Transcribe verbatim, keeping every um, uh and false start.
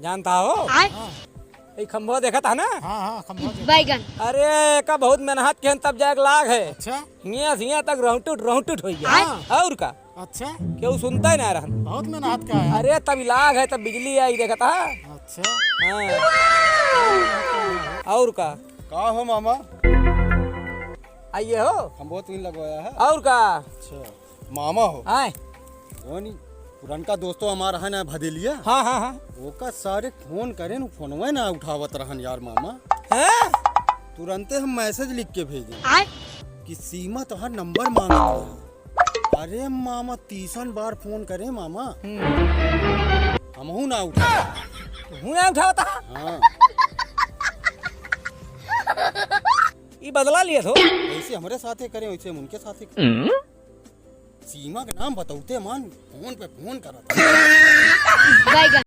जानता हो? आय। हाँ। ई खंभवा देखत ह ना? हाँ, हाँ, खंभवा देख। बैगन। अरे, एका बहुत मेहनत के तब जाके लाग है। अच्छा। हियाँ से हियाँ तक रोंगटुट, रोंगटुट होइ गया। आय। हाँ। और का? अच्छा। केहू सुनता ही ना रहन। बहुत मेहनत का है। अरे, तब लाग है, तब बिजली आई, देखत ह? अच्छा। हाँ। और का? का हो मामा? आइए हो। खंभवा तुहीं लगवाया है? और का? अच्छा। मामा हो। आय। जौन ई पुरनका दोस्तो हमार है ना भदेलिया? हाँ, हाँ, हाँ। ओका सारे फोन करेन, उ फोनवे ना उठावत रहन यार मामा। हैं? तुरंते हम मैसेज लिख के भेजे आय। कि सीमा तोहार नंबर मांगत है। अरे मामा, तीसन बार फोन करे मामा। हम्म। हमहू ना उठा। तू ना उठावत ह? हाँ। ई बदला लिया थो। जैसे हमरे साथे करे, वैसे हम उनके साथे करे। सीमा के नाम बतौते मान फोन पे फोन करत। बैगन।